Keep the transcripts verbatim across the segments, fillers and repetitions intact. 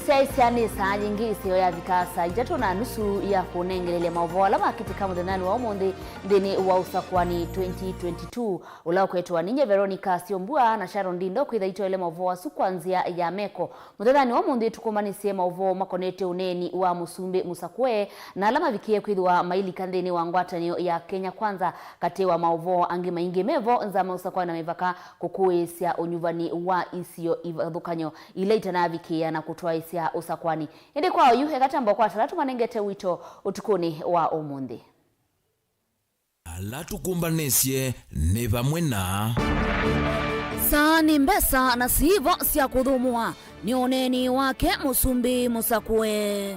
Syaisya nĩ saa yĩngĩ ĩseo yavika saa itatũ na nusu ya kũnengelelya maũvoo ala makĩtĩka mũthenyanĩ wa ũmũnthĩ nthĩnĩ wa ũsakũani twenty twenty-two, ũla ũkwetwa ninye Veronica Syombua na Sharon Ndindo kwĩtha itoele maũvoo asu kwa nzĩa ya meko. Mũthenyanĩ wa ũmũnthĩ tũkũmbanĩsye maũvoo makonete ũneeni wa Mũsumbĩ Mũsakũe na ala mavikĩe kwĩthĩwa mailika nthĩnĩ wa ngwatanĩo ya Kenya Kwanza. Katĩ wa maũvoo angĩ maingĩ mevo, nzama ũsakũani na mĩvaka, kũkũĩĩsya ũnyuvani wa isio ivathũkany'o ila itanavikĩĩa na kũtwaĩĩsya ũsakũani. Ĩndĩ kwa oyu, eka tamba ũkwata ala tũmanengete wito ũtukũnĩ wa ũmũnthĩ. Ala tũkũmbanĩsye nĩ vamwe na saa nĩ mbesa na siivo sya kũthũmũa nĩ ũneeni wake Mũsumbĩ Mũsakũe.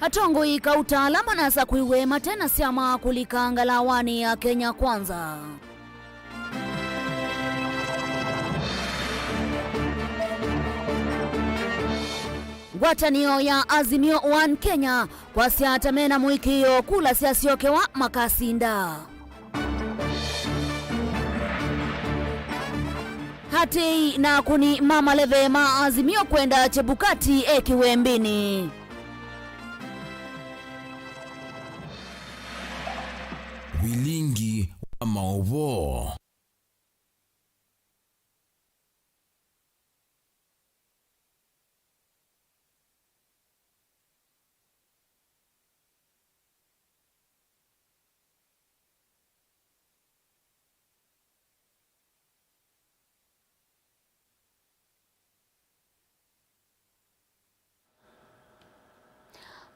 Atongoi kauta ala manasakũiwe mate na syama kũlika ngalawanĩ ya Kenya Kwanza. Ngwatanĩo ya Azimio One Kenya kwasya ata mena mũĩkĩĩo kula syasyokewa makasinda. Atĩĩi na akũni ma maleve ma Azimio kwenda Chebukati ekĩwe mbĩnĩ. Vilingi wa maũvoo.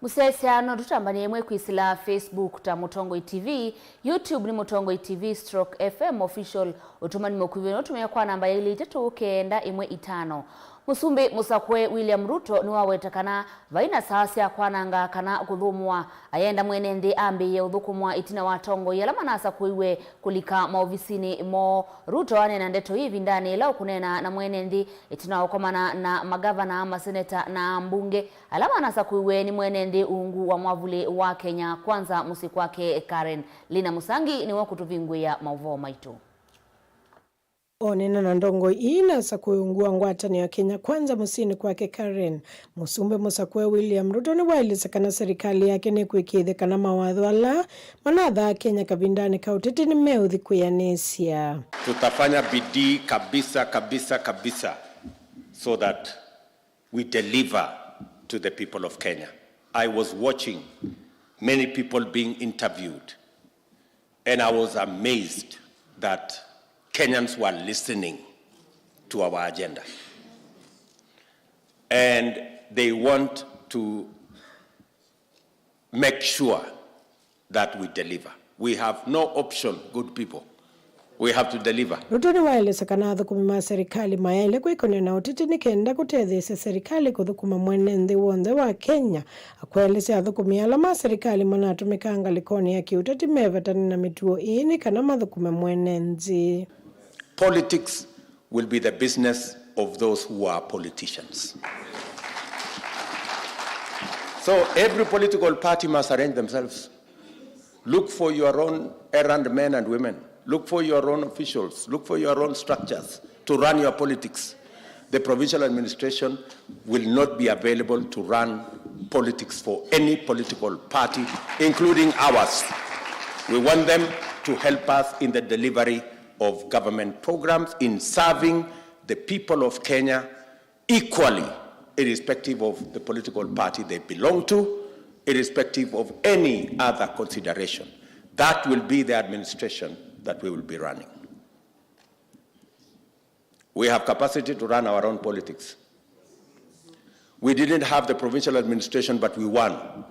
Mũsyaĩĩsya no tũtambanĩe ĩmwe kwĩsĩla Facebook ta Mũtongoi T V, YouTube nĩ Mũtongoi T V stroke F M Official, ũtũmani mũkuvĩ no ũtũmĩe kwa namba ya ilĩ itatũ kenda ĩmwe itano. Mũsumbĩ Mũsakũe William Ruto nĩwaweta kana vai na saa sya kwananga kana kũthũmũa. Ayenda mwene nthĩ ambĩĩe ũthũkũmwa ĩtina wa atongoi ala manasakũiwe kũlika maovisinĩ moo. Ruto aneena ndeto ii ĩvindanĩ yĩla ũkũneena na mwene nthĩ ĩtina wa ũkomana na magavana, maseneta na ambunge ala manasakũiwe nĩ mwene nthĩ ungu wa mwavulĩ wa Kenya Kwanza mũsyĩ kwake Karen. Lina Musangi nĩwe ũkũtũvingũĩa maũvoo maitũ. Oneena na ndongoi ii nasakũe ungu wa ngwatanĩo ya Kenya Kwanza mũsyĩnĩ kwake Karen, Mũsumbĩ Mũsakũe William Ruto nĩwaelesya kana serikali yake nĩkwĩkĩĩthya kana mawatho ala manathaa Kenya kavindanĩ ka ũteti nĩmeũthi kwĩanĩsya. Tutafanya bidii kabisa, kabisa, kabisa, so that we deliver to the people of Kenya. I was watching many people being interviewed, and I was amazed that Kenyans were listening to our agenda. And they want to make sure that we deliver. We have no option, good people. We have to deliver. Ruto nĩwaelesya kana athũkũmi ma serikali mayaĩle kwĩkony'a na ũteti nĩ kenda kũtetheesya serikali kũthũkũma mwene nthĩ w'onthe wa Kenya. Akwaelesya athũkũmi ala ma serikali manatũmĩkaa ngalĩkonĩ ya kĩũteti mevatane na mĩtuo ĩĩ nĩ kana mathũkũme mwene nthĩ. Politics will be the business of those who are politicians. So every political party must arrange themselves. Look for your own errand men and women. Look for your own officials. Look for your own structures to run your politics. The provincial administration will not be available to run politics for any political party, including ours. We want them to help us in the delivery of government programs, in serving the people of Kenya equally, irrespective of the political party they belong to, irrespective of any other consideration. That will be the administration that we will be running. We have capacity to run our own politics. We didn't have the provincial administration, but we won.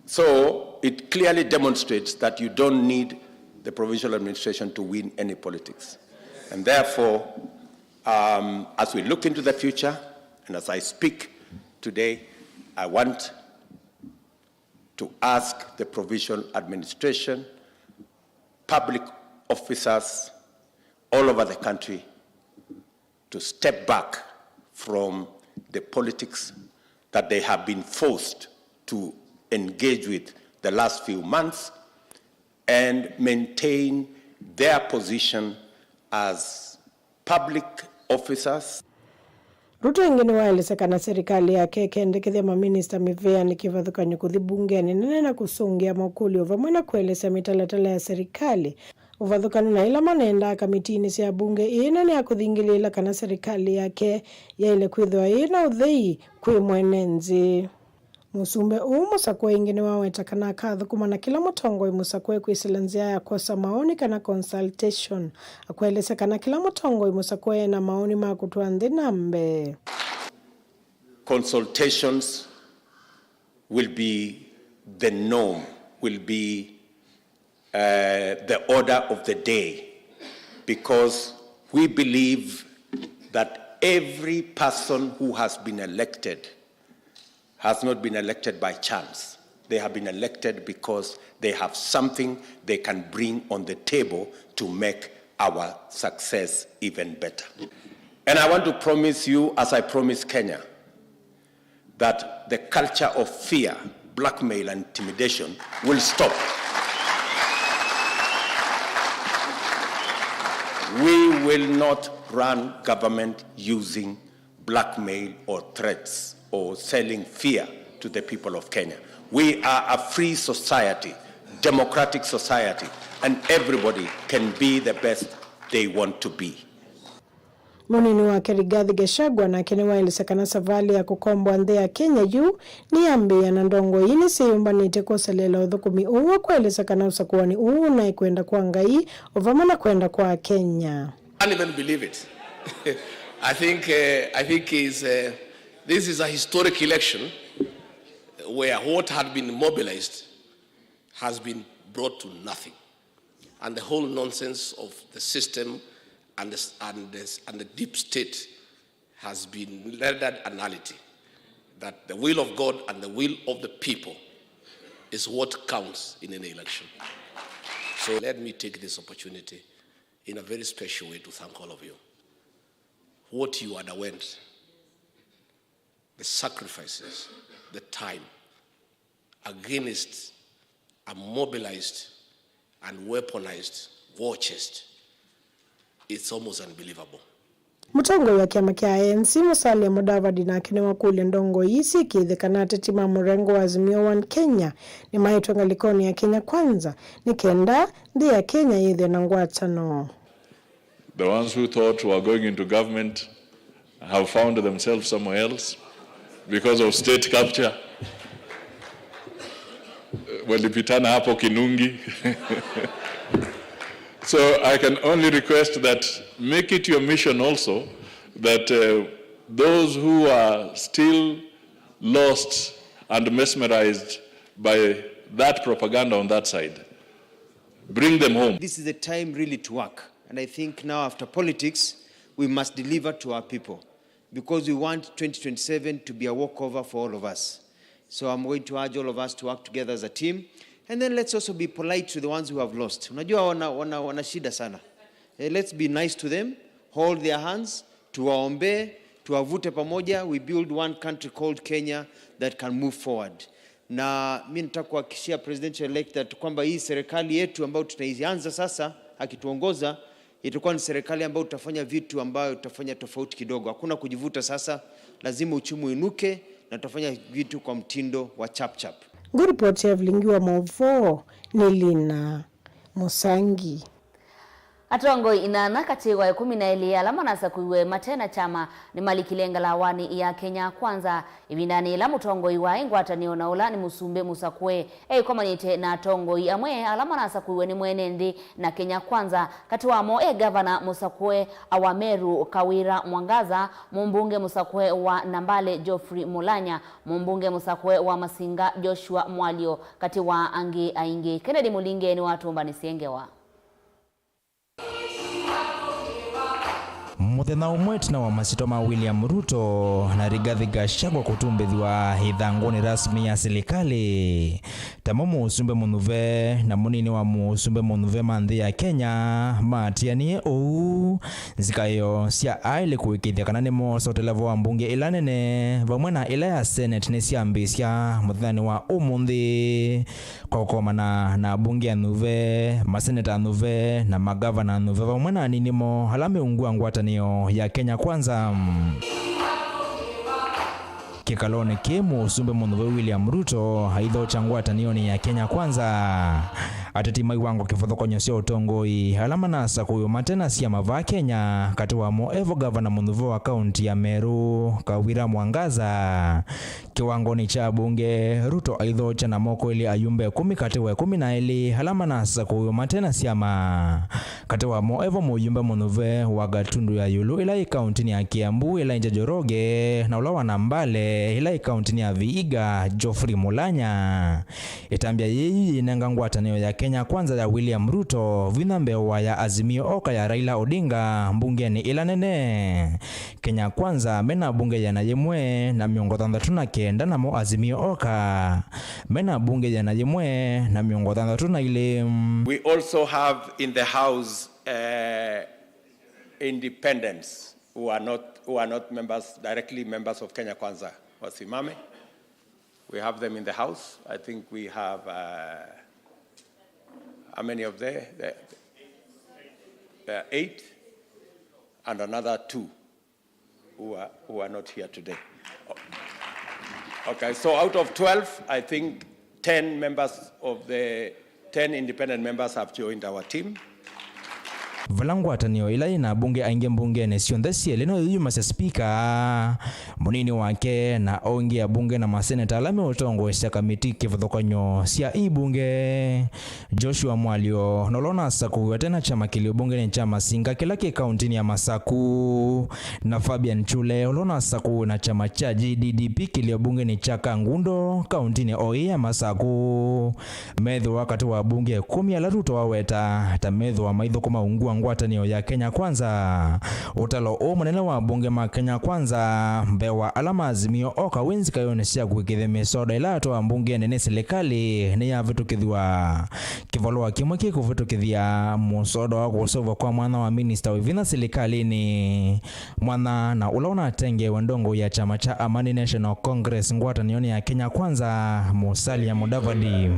So it clearly demonstrates that you don't need the provincial administration to win any politics. And therefore, um, as we look into the future, and as I speak today, I want to ask the provincial administration, public officers all over the country to step back from the politics that they have been forced to engage with the last few months, and maintain their position as public officers. Ruto ĩngĩ nĩwaelesya kana serikali yake ĩkendekethya maminista mĩvĩanĩ kĩvathũkany'o kũthi mbungenĩ nene na kũsũngĩa makũlyo vamwe na kũelesya mĩtalatala ya serikali ũvathũkanu na ĩla manendaa kamitiinĩ sya mbunge ĩĩ nene ya kũthingĩlĩĩla kana serikali yake yaĩle kwĩthĩwa yĩ na ũthei kwĩ mwene nthĩ. Mũsumbĩ ũũ mũsakũe ĩngĩ nĩwaweta kana akathũkũma na kĩla mũtongoi mũsakũe kwĩsĩla nzĩa ya kwosa maoni kana consultation. Akwelesya kana kĩla mũtongoi mũsakũe ena maoni ma kũtwaa nthĩ na mbee. Consultations will be the norm, will be uh, the order of the day, because we believe that every person who has been elected has not been elected by chance. They have been elected because they have something they can bring on the table to make our success even better. And I want to promise you, as I promise Kenya, that the culture of fear, blackmail, and intimidation will stop. We will not run government using blackmail or threats or selling fear to the people of Kenya. We are a free society, democratic society, and everybody can be the best they want to be. Mũnini wake Rigathi Gachagua nake nĩwaelesya kana savalĩ ya kũkomboa nthĩ ya Kenya yu nĩyambĩĩa na ndongoi ii nĩsyĩyũmbanĩtye kwoseleela ũthũkũmi ũũ wa kũelesya kana ũsakũani ũũ ũnaĩ kwenda kwa Ngai o vamwe na kwenda kwa Akenya. Can't even believe it. I think, uh, I think is, uh, this is a historic election where what had been mobilized has been brought to nothing. And the whole nonsense of the system and the, and the, and the deep state has been rendered a nullity. That the will of God and the will of the people is what counts in any election. So let me take this opportunity in a very special way to thank all of you. What you underwent, the sacrifices, the time, against a mobilized and weaponized war chest, it's almost unbelievable. Mũtongoi wa kĩama kĩa A N C, Musalia Mudavadi, nake nĩwakũlya ndongoi ii syĩkĩĩthe kana ateti ma mũrengo wa Azimio One Kenya nĩmaĩtwe ngalĩkonĩ ya Kenya Kwanza nĩ kenda nthĩ ya Kenya yĩthĩe na ngwatanĩo. The ones who thought were going into government have found themselves somewhere else because of state capture. Walipitana hapo Kinungi. So I can only request that make it your mission also that, uh, those who are still lost and mesmerized by that propaganda on that side, bring them home. This is the time really to work. And I think now after politics, we must deliver to our people because we want twenty twenty-seven to be a walkover for all of us. So I'm going to urge all of us to work together as a team. And then let's also be polite to the ones who have lost. Unajua wana, wana, wana shida sana. Eh, let's be nice to them, hold their hands, tuwaombee, tuwavute pamoja, we build one country called Kenya that can move forward. Na mi nataka kuhakikishia presidential elect that kwamba hii serikali yetu ambayo tunaianza sasa akituongoza itakuwa ni serikali ambayo tutafanya vitu ambayo tutafanya tofauti kidogo. Hakuna kujivuta sasa, lazima uchumi uinuke na tutafanya vitu kwa mtindo wa chap chap. Ngũripoti ya vilingi wa maũvoo nĩ Lina Mũsangi. Atongoi inana katĩ wa ĩkũmi na elĩ ala manasakũiwe mate na kyama nĩmalikile ngalawanĩ ya Kenya Kwanza, ĩvindanĩ yĩla mũtongoi wa ĩ ngwatanĩo na ũla nĩ mũsumbĩ mũsakũe eĩkomanĩte na atongoi amwe ala manasakũiwe nĩ mwene nthĩ na Kenya Kwanza. Katĩ wamo e ngavana mũsakũe wa Meru Kawira Mwangaza, mũmbunge mũsakũe wa Nambale Geoffrey Mulanya, mũmbunge mũsakũe wa Masinga Joshua Mwalio, katĩ wa angĩ aingĩ. Kennedy Mũlinge nĩwatũmbanĩsye ngewa. Mũthenya ũmwe ĩtina wa masyĩtwa ma William Ruto na Rigathi Gachagua kũtumbĩthw'a ĩthangũnĩ rasmi ya silikalĩ, tamo mũsumbĩ mũnyuve na mũnini wa mũsumbĩ mũnyuve ma nthĩ ya Kenya matianie ũu, nzikaĩo sya aĩlĩ kũĩkĩĩthya kana nĩmoosa ũtelevo wa mbunge ĩla nene vamwe na ĩla ya Senate nĩsyambĩĩsya mũthenyanĩ wa ũmũnthĩ. Kwa kũkomana na abunge anyuve, maseneta anyuve, na magavana anyuve, vamwe na anini moo ala me ungu wa ngwatanĩo ya Kenya Kwanza. Kĩkalonĩ kĩĩ, mũsumbĩ mũnyuve William Ruto aithokya ngwatanĩonĩ ya Kenya Kwanza. Ateti maiwangwa kĩvathũkany'o sya ũtongoi ala manasakũĩwe mate na syama vaa Kenya, katĩ wamo evo gavana mũnyuve wa kaunti ya Meru, Kawira Mwangaza. Kĩwangonĩ kya abunge, Ruto aithokya na moko elĩ ayumbe ĩkũmi katĩ wa ĩkũmi na elĩ ala manasakũĩwe mate na syama. Katĩ wamo evo mũyumbe mũnyuve wa Gatundu ya Ĩũlũ ĩla ĩ kauntinĩ ya Kiambu, ĩla ĩ Njoroge, na ũla wa Nambale ĩla ĩ kauntinĩ ya Vihiga, Geoffrey Mulanya. Ĩtambya yĩĩ yĩinenga ngwatanĩo ya Kenya Kwanza ya William Ruto vinya mbee wa ya Azimio Oka ya Raila Odinga mbungenĩ ĩla nene. Kenya Kwanza mena abunge ĩana yĩmwe na mĩongo thanthatũ na kenda, namo Azimio Oka mena abunge ĩana yĩmwe na mĩongo thanthatũ na ilĩ. We also have in the House, uh, independents who are not, who are not members, directly members of Kenya Kwanza. Wasimame. We have them in the House. I think we have, uh, how many of the, the, there are eight and another two who are, who are not here today. Okay, so out of twelve, I think ten members of the, ten independent members have joined our team. Vala ngwatanĩo ĩla yĩna abunge aingĩ mbungenĩ syonthe syelĩ no yĩyumasya spika, mũnini wake, na o ĩngĩ abunge na maseneta ala meũtongoesya kamiti kĩvathũkany'o sya ii mbunge. Joshua Mwalio, na ũla ũnasakũiwe ate na kyama kĩlio mbungenĩ kya Masinga kĩla kĩ kauntinĩ ya Masaku, na Fabian Chule, ũla ũnasakũiwe na kyama kya G D D P kĩlio mbungenĩ kya Kangundo, kauntinĩ o ĩĩ ya Masaku, methĩwa katĩ wa abunge ĩkũmi ala Ruto waweta ta methĩwa maithũkũma ungu wa ngwatanĩo ya Kenya Kwanza. Ũtalo ũũ mũnene wa abunge ma Kenya Kwanza mbee wa ala ma Azimio Oka wĩ nzikaĩonĩ sya kũĩkĩĩthya mĩsoda ĩla yatwawa mbungenĩ nĩ silikalĩ nĩyavĩtũkĩthw'a. Kĩvalũa kĩmwe kĩkũvĩtũkĩthya mũsoda wa kũseũvw'a kwa mwanya wa minista wĩ vinya silikalĩnĩ, mwanya na ũla ũnatengeewe ndongoi ya kyama kya Amani National Congress ngwatanĩonĩ ya Kenya Kwanza, Musalia Mudavadi.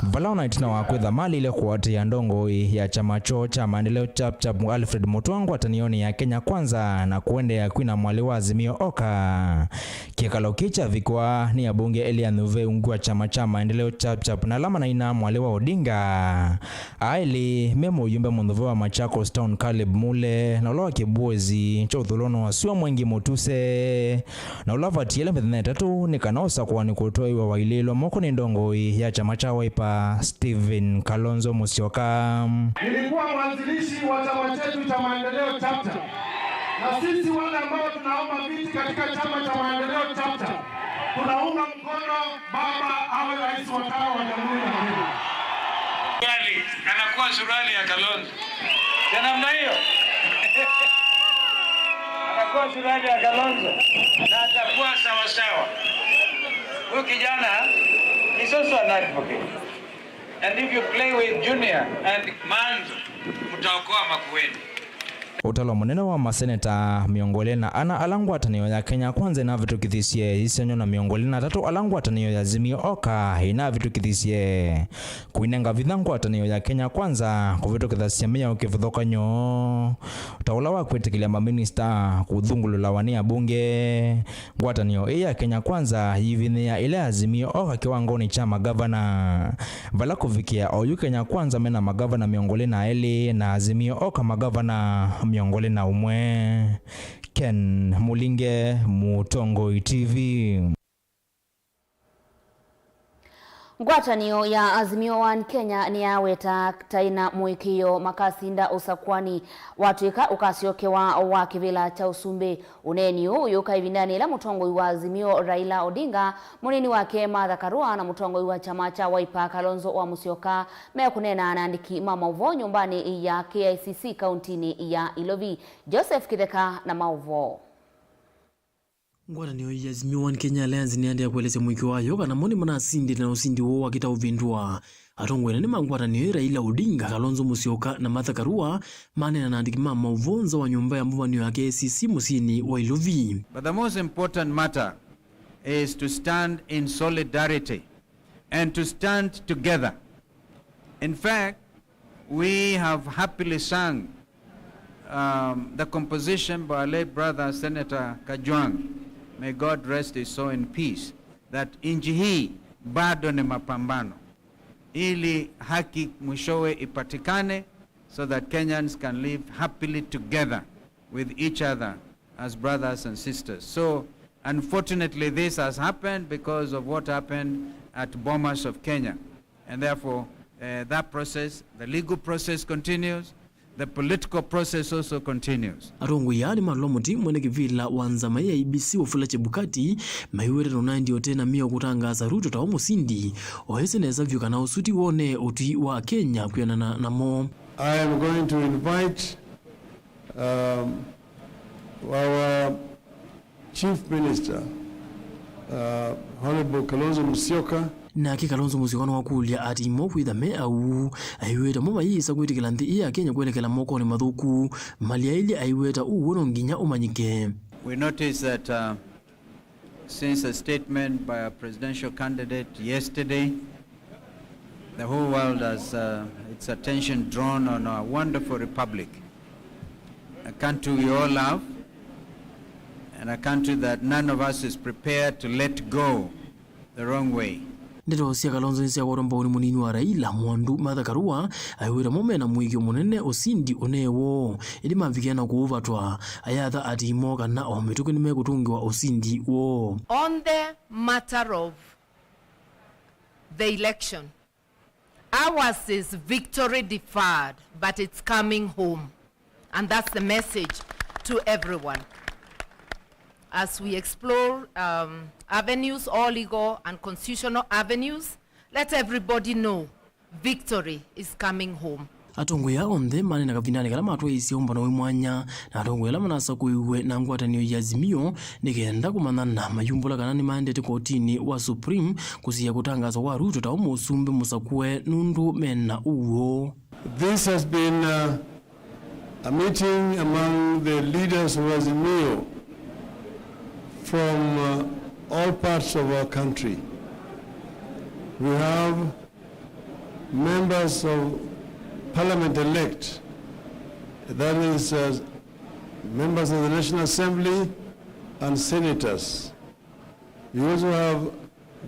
Vala ona ĩtina wa kwĩtha malĩile kũatĩĩa ndongoi ya kyama kyoo kya Maendeleo Chap Chap Alfred Mutua ngwatanĩonĩ ya Kenya Kwanza na kũendeea kwina mwalĩ wa Azimio Oka. Kĩkalo kĩĩ kyavikwa nĩ abunge elĩ anyuve ungu wa kyama kya Maendeleo Chap Chap na ala manaina mwalĩ wa Odinga. Aĩlĩ me mũyumbe mũnyuve wa Machakos Town Caleb Mule na ũla wa kĩbuezi kya ũthũlũno wa sua Mwengi Mutuse, na ũla vatiele mĩthenya ĩtatũ nĩ kana ũsakũani kũtwaĩwa wailĩĩlwa moko nĩ ndongoi ya kyama kya Wiper, Stephen Kalonzo Musyoka. Nilikuwa mwanzilishi wa chama chetu cha Maendeleo Chap Chap, na sisi wale ambao tunaomba viti katika chama cha Maendeleo Chap Chap tunaunga mkono baba awe rais wa tano wa Jamhuri ya Kenya. Suruali, anakuwa suruali ya Kalonzo. Ya namna hiyo. Anakuwa suruali ya Kalonzo. Na atakuwa sawa sawa. Huyu kijana is also an advocate. And if you play with Junior and Manzo, mtaokoa Makueni. Ũtalo mũnene wa maseneta mĩongo ĩlĩ na ana ala ngwatanĩo ya Kenya Kwanza ĩnavĩtũkĩthisye, isenyo na mĩongo ĩlĩ na atatũ ala ngwatanĩo ya Azimio Oka ĩnavĩtũkĩthisye. Kũinenga vinya ngwatanĩo ya Kenya Kwanza kũvĩtũkĩthasya mĩao kĩvathũkany'o, ta ũla wa kwĩtĩkĩlya maminista kũthungũlũlawa nĩ abunge. Ngwatanĩo ĩĩ ya Kenya Kwanza yĩvinyĩĩa ĩla ya Azimio Oka kĩwangonĩ kya magavana, vala kũvikĩa oyu Kenya Kwanza mena magavana mĩongo ĩlĩ na elĩ na Azimio Oka magavana mĩongo ĩlĩ na ũmwe. Ken Mulinge, Mũtongoi T V. Ngwatanĩo ya Azimio One Kenya nĩyaweta taĩ na mũĩkĩĩo makasinda ũsakuani watw'ĩka ũkasyokewa wa kĩvĩla kya ũsumbĩ. Ũneeni ũũ ũyũka ĩvindanĩ yĩla mũtongoi wa Azimio Raila Odinga, mũnini wake Martha Karua na mũtongoi wa kyama kya Wiper Kalonzo wa Musyoka mekũneena na andĩki ma maũvoo nyũmbanĩ ya K I C C kauntinĩ ya Ilovi. Joseph Kĩtheka na maũvoo. Ngwatanĩo ya Azimio One Kenya Alliance nĩyaendeea kũelesya mũĩkĩĩo wayo kana mo nĩmanasindĩte na ũsindi woo wa kĩtaũvĩndũa. Atongoi anene ma ngwatanĩo ĩĩ, Raila Odinga, Kalonzo Musyoka na Martha Karua, maneena na andĩki ma maũvoo nza wa nyũmba ya mbuvanĩo ya K I C C mũsyĩnĩ wa Ilovi. But the most important matter is to stand in solidarity and to stand together. In fact, we have happily sung, um, the composition by our late brother Senator Kajwang', may God rest his soul in peace, that nchi hii bado ni mapambano, ili haki mwishowe ipatikane, so that Kenyans can live happily together with each other as brothers and sisters. So, unfortunately, this has happened because of what happened at Bomas of Kenya. And therefore, uh, that process, the legal process continues, the political process also continues. Atongoi aa nĩmalũa mũtĩ mwene kĩvĩla wa nzama ya I E B C Wafula Chebukati, maiweta na ũnaendie ũtee na mĩao kũtangaasa Ruto ta o mũsindi, o ĩsĩ nesa vyũ kana ũsu ti wone ũtwi wa Kenya kwĩanana namo. I am going to invite, um, our Chief Minister, uh, Honorable Kalonzo Musyoka. Nake Kalonzo Musyoka nĩwakũlya ati mo kwĩtha me auu, aiweta mo mayĩsa kwĩtĩkĩla nthĩ ĩĩ ya Kenya kwelekela mokonĩ mathũku. Malyaĩlye aiweta ũw'o no nginya ũmanyĩke. We notice that, uh, since a statement by a presidential candidate yesterday, the whole world has, uh, its attention drawn on our wonderful republic, a country we all love, and a country that none of us is prepared to let go the wrong way. Ndeto sya Kalonzo nĩsyakwatwa mbau nĩ mũnini wa Raila, Mwandu Martha Karua, aiweta mo mena mũĩkĩĩo mũnene ũsindi ũnee woo, ĩndĩ mavikĩa na kũũvatwa. Ayatha ati mo kana o mĩtũkĩ nĩmekũtũngĩwa ũsindi woo. On the matter of the election, ours is victory deferred, but it's coming home. And that's the message to everyone. As we explore, um, avenues, all legal and constitutional avenues, let everybody know victory is coming home. Atongoi aa onthe maneena kavindanĩ kala matwaĩĩsye ũmbano wĩ mwanya na atongoi ala manasakũiwe na ngwatanĩo ya Azimio nĩ kenda kũmanyana mayumbũla kana nĩmaendete kotinĩ wa Supreme kũsiĩĩa kũtangaaswa kwa Ruto ta o mũsumbĩ mũsakũe nũndũ mena ũw'o. This has been, uh, a meeting among the leaders of Azimio from, uh, all parts of our country. We have members of parliament elect, that is, uh, members of the National Assembly and senators. We also have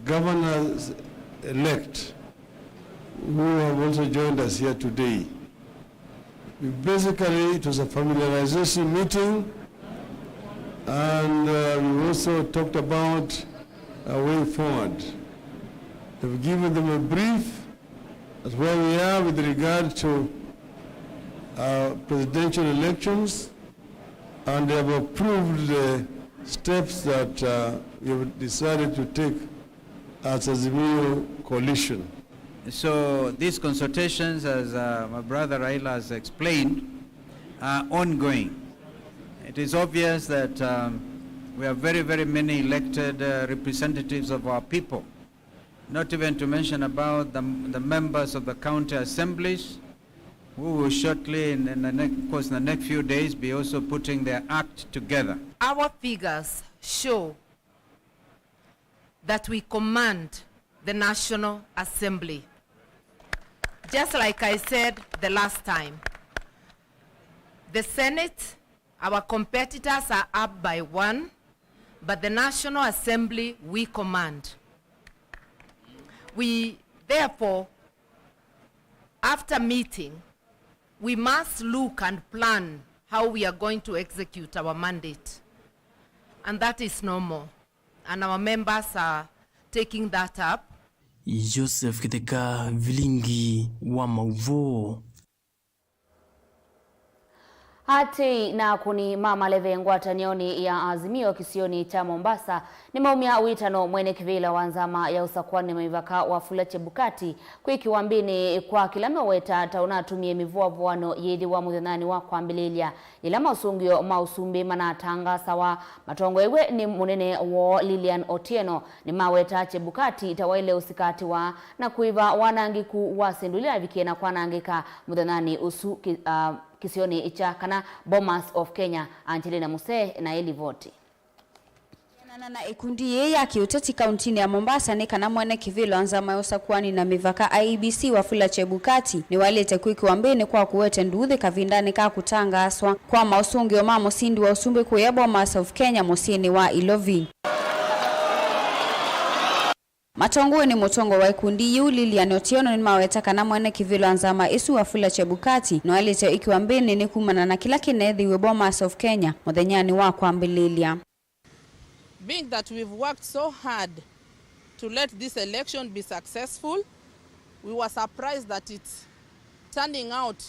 governors-elect who have also joined us here today. We basically, it was a familiarization meeting, and, uh, we also talked about a way forward. We've given them a brief as where we are with regard to, uh, presidential elections, and they have approved the steps that, uh, we have decided to take as Azimio Coalition. So these consultations, as, uh, my brother Raila has explained, are ongoing. It is obvious that, um, we have very, very many elected, uh, representatives of our people, not even to mention about the, the members of the county assemblies, who will shortly, in, in the next, of course, in the next few days, be also putting their act together. Our figures show that we command the National Assembly. Just like I said the last time, the Senate, our competitors are up by one, but the National Assembly, we command. We, therefore, after meeting, we must look and plan how we are going to execute our mandate. And that is normal. And our members are taking that up. Joseph Kĩtheka, vilingi wa maũvoo. Aatĩĩi na akũni ma maleve ngwatanĩonĩ ya Azimio kĩsionĩ kya Mombasa nĩmaumya wĩtano mwene kĩvĩla wa nzama ya ũsakũani na mĩvaka Wafula Chebukati kwĩkĩwa mbĩnĩ kwa kĩla meweta ta ũnatumie mĩvoavoano yĩthĩwa mũthenyanĩ wa kwambĩlĩlya yĩla maũsũngĩo ma ũsumbĩ manatangasawa. Matongoew'e nĩ mũnene woo Lilian Otieno, nĩmaweta Chebukati ta waĩle ũsikatĩwa na kũĩva wanangĩku wa syĩndũ ila yavikie na kwanangĩka mũthenyanĩ ũsu kĩ-, ah, kĩsionĩ kya kana Bomas of Kenya. Angelina Musee na ĩlivoti. Kũatĩanana na ĩkundi yĩĩ ya kĩũteti kauntinĩ ya Mombasa nĩ kana mwene kĩvĩla wa nzama ya ũsakũani na mĩvaka I E B C Wafula Chebukati nĩwaĩlĩte kwĩkĩwa mbĩnĩ kwa kũwete nduuthĩ kavindanĩ ka kũtangaaswa kwa maũsũngĩo ma mũsindi wa ũsumbĩ kũya Bomas of Kenya mũsyĩnĩ wa Ilovi. Matongoew'e nĩ mũtongoi wa ĩkundi yĩu Lilian Otieno nĩmaweta kana mwene kĩvĩla wa nzama ĩsu Wafula Chebukati nĩwaĩlĩte ĩkĩwa mbĩnĩ nĩ kumana na kĩla kĩneethĩiwe Bomas of Kenya mũthenyanĩ wa kwambĩlĩlya. Being that we've worked so hard to let this election be successful, we were surprised that it's turning out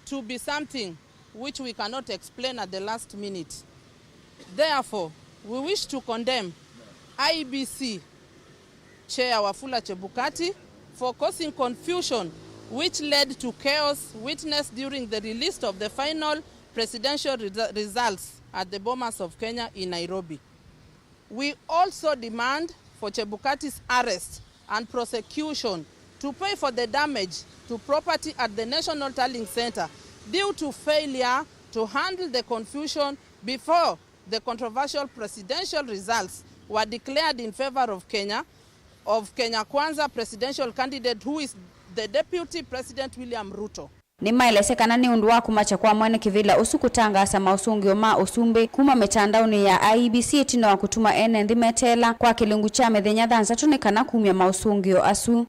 to be something which we cannot explain at the last minute. Therefore, we wish to condemn I E B C Chair Wafula Chebukati for causing confusion which led to chaos witnessed during the release of the final presidential resu-, results at the Bomas of Kenya in Nairobi. We also demand for Chebukati's arrest and prosecution to pay for the damage to property at the National Tallying Centre due to failure to handle the confusion before the controversial presidential results were declared in favor of Kenya, of Kenya Kwanza presidential candidate, who is the Deputy President William Ruto. Nĩmaelesya kana nĩ ũndũ wa kũmakya kwa mwene kĩvĩla ũsu kũtangaasa maũsũngĩo ma ũsumbĩ kuma mĩtandaonĩ ya I E B C ĩtina wa kũtuma ene nthĩ meteela kwa kĩlungu kya mĩthenya thanthatũ nĩ kana kumya maũsũngĩo asu.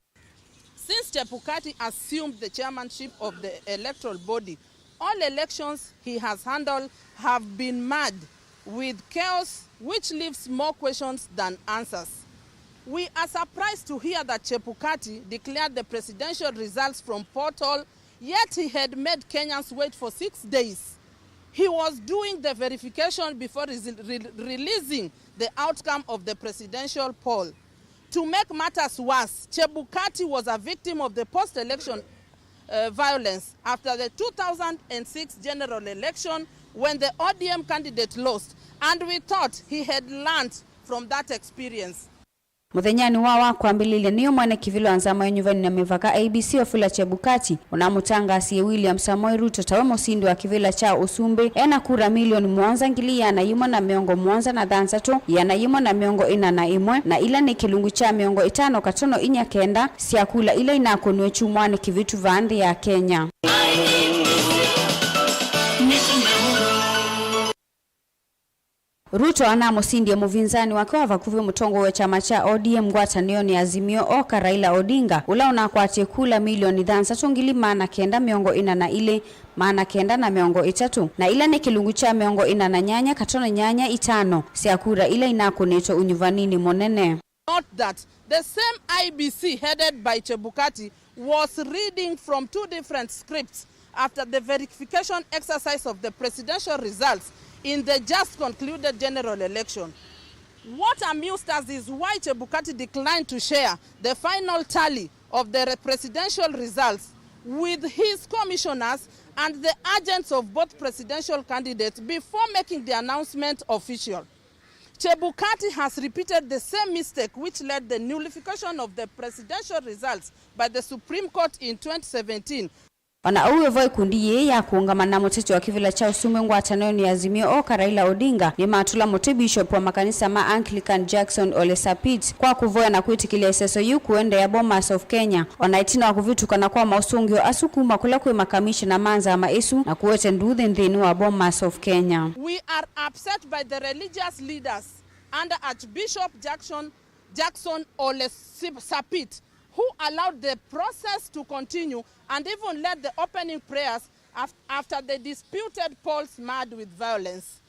Since Chebukati assumed the chairmanship of the electoral body, all elections he has handled have been marred with chaos which leaves more questions than answers. We are surprised to hear that Chebukati declared the presidential results from portal, yet he had made Kenyans wait for six days. He was doing the verification before resi-, re-, releasing the outcome of the presidential poll. To make matters worse, Chebukati was a victim of the post-election, uh, violence after the two thousand and six general election when the O D M candidate lost, and we thought he had learned from that experience. Mũthenyanĩ wa wa kwambĩlĩlya nĩyo mwene kĩvĩla wa nzama ya ũnyuvani na mĩvaka I E B C Wafula Chebukati ũnamũtangaasie William Samoei Ruto tawe mũsindi wa kĩvĩla kya ũsumbĩ ena kura milioni mũonza ngili iana yĩmwe na mĩongo mũonza na thanthatũ, iana yĩmwe na mĩongo ĩna na ĩmwe, na ila nĩ kĩlungu kya mĩongo ĩtano katono inya kenda sya kula ila inakũniwe kyumwanĩ kĩvĩtu vaa nthĩ ya Kenya. Ruto anamũsindie mũvinzani wake wa vakuvĩ, mũtongoi wa kyama kya O D M ngwatanĩonĩ ya Azimio Oka, Raila Odinga, ũla ũnakwatie kula milioni thanthatũ ngili maana kenda mĩongo ĩna na ilĩ, maana kenda na mĩongo ĩtatũ, na ila nĩ kĩlungu kya mĩongo ĩna na nyanya katono nyanya itano sya kura ila inakũnĩtwe ũnyuvaninĩ mũnene. Note that the same I E B C headed by Chebukati was reading from two different scripts after the verification exercise of the presidential results in the just concluded general election. What amused us is why Chebukati declined to share the final tally of the re-, presidential results with his commissioners and the agents of both presidential candidates before making the announcement official. Chebukati has repeated the same mistake which led the nullification of the presidential results by the Supreme Court in twenty seventeen. O na ũu wĩ vo, ĩkundi yĩĩ ya kũũngama na mũteti wa kĩvĩla kya ũsumbĩ ngwatanĩonĩ ya Azimio Oka, Raila Odinga, nĩmatũla mũtĩ Bishop wa makanisa ma Anglican Jackson Ole Sapit kwa kũvoya na kwĩtĩkĩlya ĩseso yĩu kũendeea Bomas of Kenya, o na ĩtina wa kũvĩtũkana kwa maũsũngĩo asu kuma kũla kwĩ makamishena ma nzama ĩsu na kũete nduuthĩ nthĩnĩ wa Bomas of Kenya. We are upset by the religious leaders under Archbishop Jackson, Jackson Ole Sip-, Sapit, who allowed the process to continue and even led the opening prayers af-, after the disputed polls marred with violence.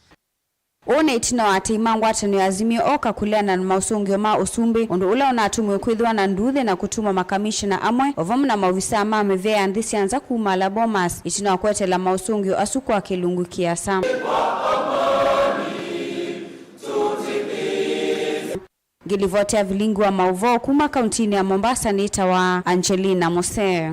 Ũũ nĩ ĩtina wa atei ma ngwatanĩo ya Azimio oka kũleana na maũsũngĩo ma ũsumbĩ, ũndũ ũla ũnatũmiwe kwĩthĩwa na nduuthĩ na kũtuma makamishina amwe, o vamwe na maovisaa ma mĩvĩa ya nthĩ sya nza kumaalya Bomas, ĩtina wa kweteela maũsũngĩo asu kwa kĩlungu kĩasa. Ngĩlivoti ya vilingi wa maũvoo kuma kauntinĩ ya Mombasa nĩtawa Angelina Mose.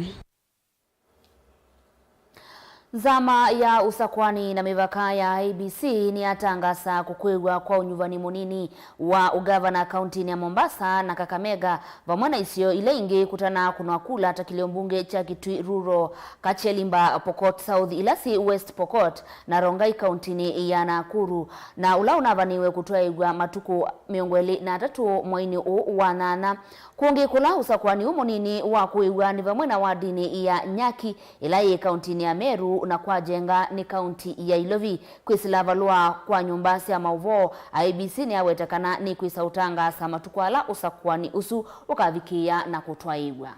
Nzama ya ũsakũani na mĩvaka ya I E B C nĩyatangasa kũkwĩw'a kwa ũnyuvani mũnini wa ũgavana kauntinĩ ya Mombasa na Kakamega, vamwe na isio ila ingĩ kũtanaa kũnwa kula ta kĩlio mbunge kya Kitui Rural, Kachelimba Pokot South, ila syĩ West Pokot, na Rongai kauntinĩ ya Nakuru, na ũla ũnavanĩiwe kũtwaĩw'a matukũ mĩongo ĩlĩ na atatũ mweinĩ ũũ wa nyanya. Kũngĩ kũla ũsakũani ũũ mũnini wakũĩw'a nĩ vamwe na wadinĩ ya Nyaki, ĩla yĩ kauntinĩ ya Meru, na kwa Njenga nĩ kaunti ya Ilovi. Kwĩsĩla valũa kwa nyũmba sya maũvoo, I E B C nĩyaweta kana nĩkwĩsa ũtangaasa matukũ ala ũsakũani ũsu ũkavikĩĩa na kũtwaĩw'a.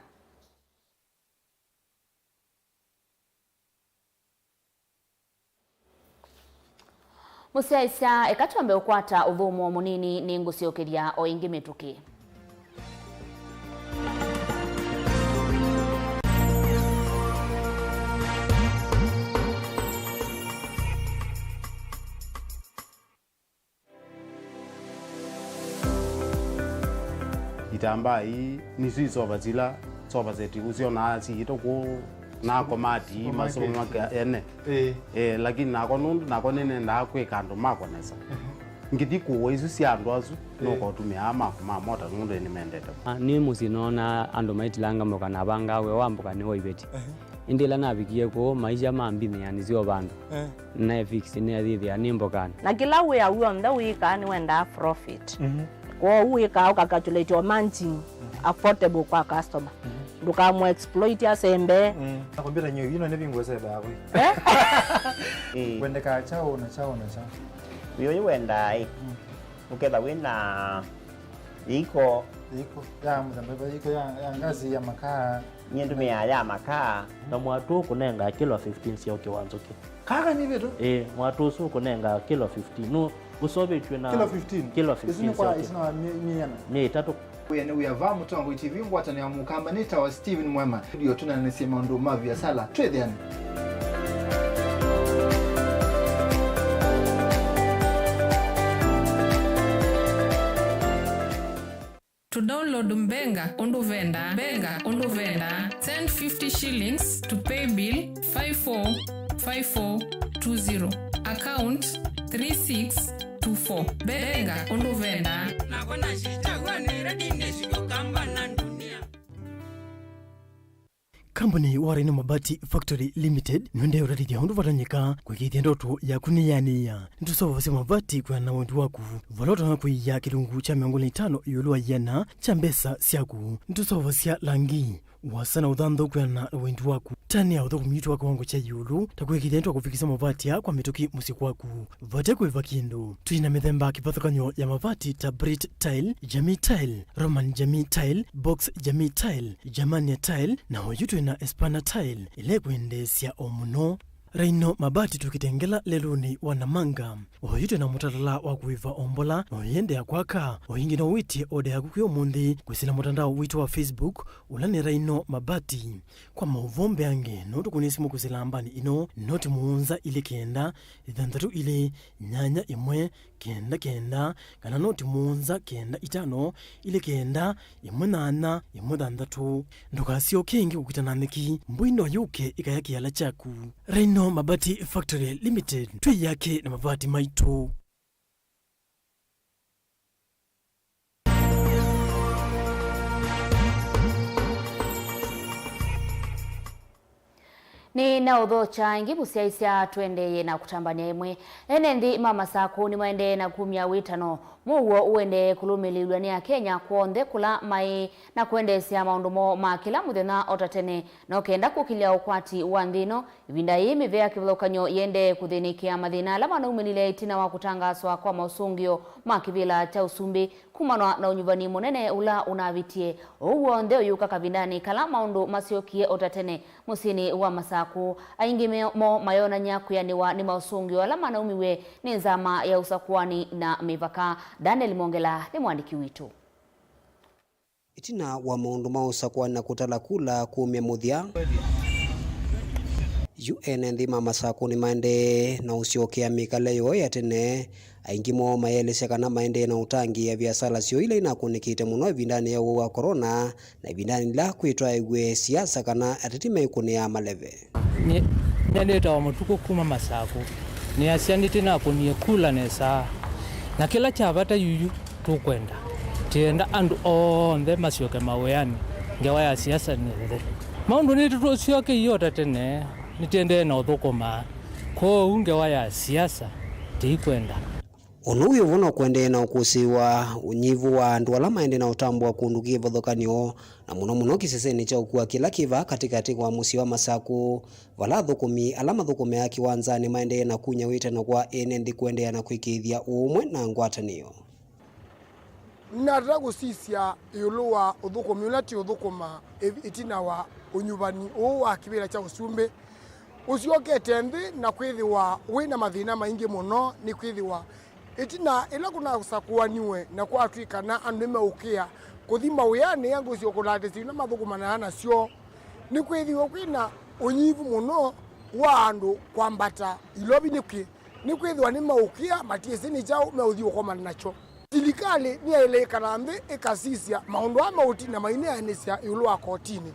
Mũsyaĩĩsya, eka twambe ũkwata ũthũmũo mũnini, nĩngũsyokethya o ĩngĩ mĩtũkĩ. Itambaa ii nĩsyo isova sila sofa set ũsyonaa siĩtwe kũu na komati ma supermarket ene. Ĩĩ. Eh, lakini nakwa nũndũ nakwa nĩnendaa kwĩka andũ makwa nesa. Ngĩthi kũũa isu sya andũ asu, nũkotũmĩaa makwa ma mota nũndũ nĩmendete. Ah, nĩ mũsyĩ noonaa andũ maitilanga mboka na avangaa wĩa wa mboka nĩ wa iveti. Ĩndĩ ĩla navikie kũu, maisha ma mbinĩ yanisyo vandũ. Eh. Nae fix nĩathĩthĩa nĩ mbokanĩ. Na kĩla wĩa w'onthe wĩkaa nĩwendaa profit. Mhm. Kwoou wĩkaa ũkacalculate o margin affordable kwa customer. Mhm. Ndũkamũ exploit asembe. Mm. Na kompyuta nyeũ ino nĩ vingũ sebe yako. Eh? Eh. Wendekaa chao na chao na chao. Wĩũyũ wendaa ĩ. Mm. Ũketha wĩna iko. Iko ya mũthemba, iko ya, ya ngazi ya makaa. Nyie ndũmĩaa ya makaa. Na mwatũ ũkũnengaa kilo fifteen sya ũkĩ wa nzũkĩ. Kaka nĩ vĩtũ? Ĩĩ, mwatũ ũsu ũkũnengaa kilo fifteen. Nũ ũsovĩtw'e na kilo fifteen? Kilo fifteen sya ũkĩ. Isu nĩ kwa ĩtina wa mĩ-, mĩana? Mĩ ĩtatũ. Wĩa nĩ wĩa va Mũtongoi T V, ngwatanĩo ya Mũkamba, nĩtawa Steven Mwema. Ndio tũnanĩsye maũndũ ma viasala. Twĩthĩane. To download Mbenga Ũndũ Vendaa, Mbenga Ũndũ Vendaa, send fifty shillings to paybill five four five four two zero, account three six two four. Mbenga Ũndũ Vendaa. Nakwa nashitagwa nĩ ready nĩshiũkamba na dunia. Kambuni wa Rhino Mabati Factory Limited nĩũendee ũtatĩthya ũndũ vatonyeka kũĩkĩĩthya ndoto yaku nĩyanĩĩa. Nĩtũseũvasya mavati kwĩana na wendi waku, vala ũtonya kũia kĩlungu kya mĩongo ĩlĩ na itano ĩũlũ wa ĩana kya mbesa syaku. Nĩtũseũvasya langi, ũasa na ũthanthau kwĩana na wendi waku. Tanĩa ũthũkũmi witũ wa kĩwango kya ĩũlũ, ta kũĩkĩĩthya nĩtwakũvikĩsya mavati aa kwa mĩtũkĩ mũsyĩ kwaku. Vate kũĩva kĩndũ. Twĩ na mĩthemba kĩvathũkany'o ya mavati ta Brit Tile, Jamii Tile, Roman Jamii Tile, Box Jamii Tile, Germania Tile, na oyu twĩ na Espana Tile, ĩla ĩkwendeesya o mũno. Rhino Mabati tũkĩtengela lelũnĩ wa Namanga. Oyu twĩ na mũtalatala wa kũĩva o mbola, na ũyĩendeea kwaka. O ĩngĩ no wĩtye oda yaku kwĩ ũmũnthĩ kwĩsĩla mũtandao witũ wa Facebook, ũla nĩ Rhino Mabati. Kwa maũvoo mbeange, no tũkũnĩe simũ kwĩsĩla nambani ĩno, noti mũonza ilĩ kenda, ĩthanthatũ ilĩ, nyanya ĩmwe, kenda kenda, kana noti mũonza kenda itano, ilĩ kenda, ĩmwe nyanya, ĩmwe thanthatũ. Ndũkasyoke ĩngĩ kũkita na nyeki, mbũi no yũke ĩkaya kĩala kyaku. Rhino Mabati Factory Limited, twĩyake na mavati maitũ. Nĩ na ũthokya ĩngĩ mũsyaĩĩsya tũendeeye na kũtambany'a ĩmwe. Ene nthĩ ma Masakũ nĩmaendee na kumya wĩtano mũuo ũendee kũlũmĩlĩĩlw'a nĩ Akenya kw'onthe kũla maĩ na kwendeesya maũndũ moo ma kĩla mũthenya o ta tene, no kenda kũkĩlya ũkwati wa nthĩ ĩno Ĩvinda yĩĩ, mĩvĩa ya kĩvathũkany'o yĩendee kũthĩnĩkĩa mathĩna ala manaumĩlile ĩtina wa kũtangaaswa kwa maũsũngĩo ma kĩvĩla kya ũsumbĩ kumanwa na ũnyuvani mũnene ũla ũnavitie. Ũu w'onthe ũyũka kavindanĩ kala maũndũ masyokie o ta tene mũsyĩnĩ wa Masakũ. Aingĩ me- moo mayonany'a kwĩanĩwa nĩ maũsũngĩo ala manaumiw'e nĩ nzama ya ũsakũani na mĩvaka. Daniel Mwongela nĩ mũandĩki witũ. Ĩtina wa maũndũ ma ũsakũani na kũtala kula kumya mũthya, yu ene nthĩ ma Masakũ nĩmaendee na ũsyokea mĩkalĩle yoo ya tene. Aingĩ moo mayeelesya kana maendee na ũtangĩĩa viasala syoo ila inakũnĩkĩte mũno ĩvindanĩ ya ũwau wa korona, na ĩvindanĩ yĩla kwĩtwaĩw'e siasa kana ateti meĩkũnĩaa maleve. Nyie, nyie nĩtawa Mũtukũ kuma Masakũ. Nĩasya nĩtĩnakũnie kula nesa. Na kĩla kya vata yuyu tũkwenda, tĩenda andũ onthe masyoke mawĩanĩ, ngewa ya siasa nĩ nthĩ. Maũndũ nĩtũtũsyokeie o ta tene, nĩtĩendee na ũthũkũma. Kwoou ngewa ya siasa tĩikwenda. Ũndũ wĩ ũvo no kũendee na ũkũsĩĩwa ũnyivu wa andũ ala maendee na ũtambũa kũndũ kĩvathũkany'o, na mũno mũno kĩsesenĩ kya ũkua kĩla kĩ vaa katĩkatĩ wa mũsyĩ wa Masakũ, vala athũkũmi ala mathũkũmĩaa kĩwanzanĩ maendee na kunya wĩtano kwa ene nthĩ kũendeea na kwĩkĩĩthya ũũmwe na ngwatanĩo. Nĩnatata kũsisya ĩũlũ wa ũthũkũmi ũla tũũthũkũma ĩ- ĩtina wa ũnyuvani ũũ wa kĩvĩla kya ũsumbĩ ũsyokete nthĩ na kwĩthĩwa wĩ na mathĩna maingĩ mũno, nĩkwĩthĩwa ĩtina ĩla kũnasakũaniwe na kwatw'ĩkana andũ nĩmeũkĩa kũthi mawĩanĩ, angĩ ũsio kũlatĩsya ila mathũkũmanaa nasyo, nĩkwĩthĩwe kwĩna ũnyivu mũno wa andũ kwambata ilovi nĩkwĩ, nĩkwĩthĩwa nĩmeũkĩa, matyĩsĩ nĩ kyaũ meũthi ũkomana nakyo. Silikalĩ nĩyaĩle ĩkala nthĩ ĩkasisya maũndũ aa meũtina maineanĩsya ĩũlũ wa kotinĩ.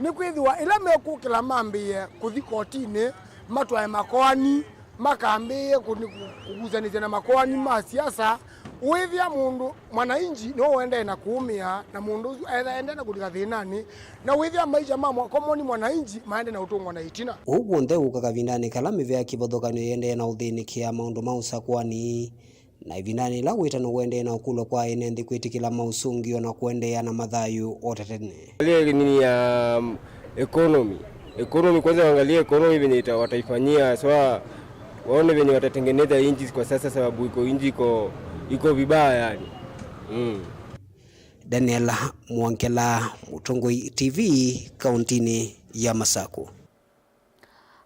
Nĩkwĩthĩwa ĩla mekũkĩla mambĩĩe kũthi kotinĩ, matwae makoani, makambĩĩe kũni- kũkusanĩsya na makoani ma siasa, ũĩthĩa mũndũ mwananchi nĩwe ũendee na kũũmĩa, na mũndũ ũsu ethĩa endee na kũlika thĩnanĩ, na ũĩthĩa maisha ma mwa- common mwananchi maendee na ũtũngwa na ĩtina. Ũu w'onthe ũka kavindanĩ kala mĩvĩa ya kĩvathũkany'o yĩendee na ũthĩnĩkĩa maũndũ ma ũsakũani. Na ĩvindanĩ yĩla wĩtano ũendee na ũkũlwa kwa ene nthĩ kwĩtĩkĩla maũsũngĩo na kũendeea na mathayũ o ta tene. Angalia nini ya, um, economy. Economy, kwanza waangalie economy venye ita- wataifanyia, so waone venye watatengeneza nchi kwa sasa, sababu iko nchi iko, iko vibaya yani. Mm. Daniel Mwongela, Mũtongoi T V, kauntinĩ ya Masakũ.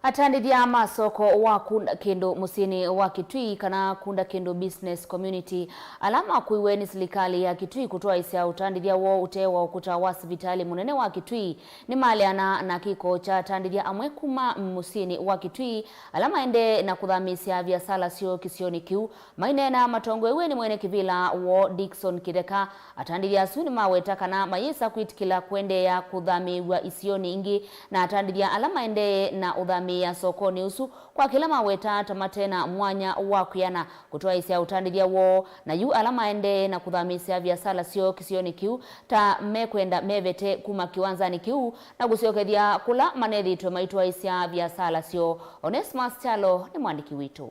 Atandĩthya ma soko wa Kunda Kĩndũ mũsyĩnĩ wa Kitui, kana Kunda Kĩndũ Business Community, ala makũiwe nĩ silikalĩ ya Kitui kũtwaĩsya ũtandĩthya woo ũtee wa ũkũta wa sivitalĩ mũnene wa Kitui, nĩmaleana na kĩko kya atandĩthya amwe kuma mũsyĩnĩ wa Kitui ala maendee na kũthamĩĩsya viasala syoo kĩsionĩ kĩu. Maineena matongoew'e nĩ mwene kĩvĩla woo Dickson Kĩtheka, atandĩthya asu nĩmaweta kana mayĩsa kwĩtĩkĩla kũendeea kũthamĩĩw'a isionĩ ingĩ, na atandĩthya ala maendee na ũthamĩĩa sokonĩ ũsu kwa kĩla maweta ta mate na mwanya wa kwĩana kũtwaĩsya ũtandĩthya woo, na yu ala maendee na kũthamĩĩsya viasala syoo kĩsionĩ kĩu ta mekwenda mevete kuma kĩwanzanĩ kĩu na kũsyokethya kũla manethĩĩtwe maitwaĩsya viasala syoo. Onesmus Kyalo nĩ mwandĩki witũ.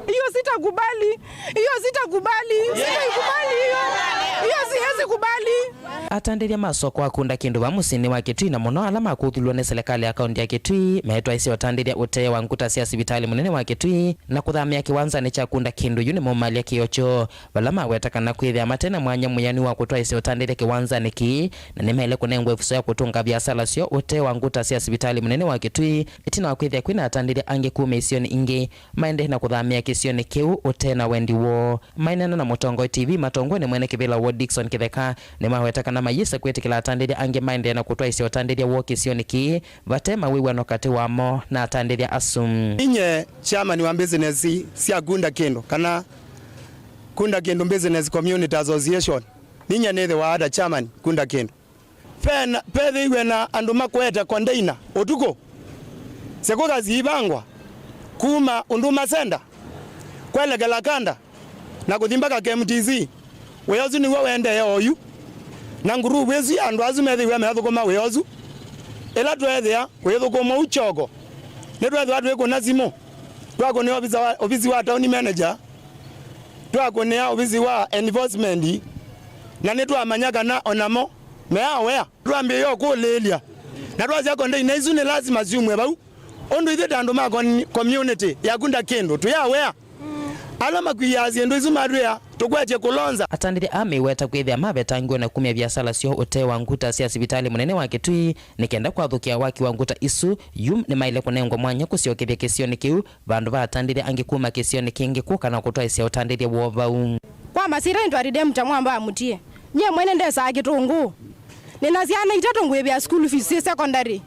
Hiyo sitakubali. Hiyo sitakubali. Sitaikubali hiyo. Hiyo siwezi kubali. Atandĩthya ma soko wa Kunda Kĩndũ va mũsyĩnĩ wa Kitui, na mũno ala makũthulwa nĩ silikalĩ ya kaunti ya Kitui, metwaĩsye ũtandĩthya ũtee wa nguta sya sivitalĩ mũnene wa Kitui na kũthamĩa kĩwanzanĩ kya Kunda Kĩndũ yu nĩmaumalya kĩo kyoo, vala maweta kana kwĩthĩa mate na mwanya mwĩanu wa kũtwaĩsya ũtandĩthya kĩwanzanĩ kĩĩ, na nĩmaĩle kũnengwa ĩvuso ya kũtũnga viasala syoo ũtee wa nguta sya sivitalĩ mũnene wa Kitui, ĩtina wa kwĩthĩa kwĩna atandĩthya angĩ kuma isionĩ ingĩ maendee na kũthamĩa kĩsionĩ kĩu ũtee na wendi woo. Maineena na Mũtongoi T V matongoew'e nĩ mwene kĩvĩla woo Dickson Kĩtheka, nĩmaweta kana mayĩsa kwĩtĩkĩla atandĩthya angĩ maendee na kũtwaĩsya ũtandĩthya woo kĩsionĩ kĩĩ vate mawĩw'ano katĩ wamo na atandĩthya asu. Inye chairman wa business sya Kunda Kĩndũ, kana Kunda Kĩndũ Business Community Association, ninye nĩthĩwa ata chairman Kunda Kĩndũ. Vena- vethĩiwe na andũ makuete container ũtukũ, sekũka siivangwa kuma Huduma Center kwelekela Kanda na kũthi mpaka K M T C. Wĩa ũsu nĩw'o wendee oyu, na nguruvu ĩsu ya andũ asu methĩiwe meathũkũma wĩa ũsu. Ĩla tweethĩa wĩthũkũmwa ũu kyoko, nĩtweethĩwa twĩkũna simũ, twakũnĩa ovisa wa, ovisi wa town manager, twakũnĩa ovisi wa enforcement, na nĩtwamanya kana onamo meawea. Twambĩĩe ũkũlĩĩlya Na twasya container isu nĩ lasima syumwe vau, ũndũ ithyĩ ta andũ ma con-, community ya Kunda Kĩndũ twĩ aware. Ala makuiaa syĩndũ isu matwĩa tũkwetye kũlonza. Atandĩthya aa meweta kwĩthĩa mavetangiwe na kumya viasala syoo ũtee wa nguta sya sivitalĩ mũnene wa Kitui nĩ kenda kwathũkĩa waki wa nguta isu. Yu nĩmaĩle kũnengwa mwanya kũsyokethya kĩsionĩ kĩu vandũ va atandĩthya angĩ kuma kĩsionĩ kĩngĩ kũka na kũtwaĩsya ũtandĩthya woo vau. Kwa masyĩtwa nĩtwa Redemptor Mwamba wa Mutie. Nyie mwene ndesaa Kĩtũngũũ. Nĩna syana itatũ ngũĩvĩa school fees syĩ secondary.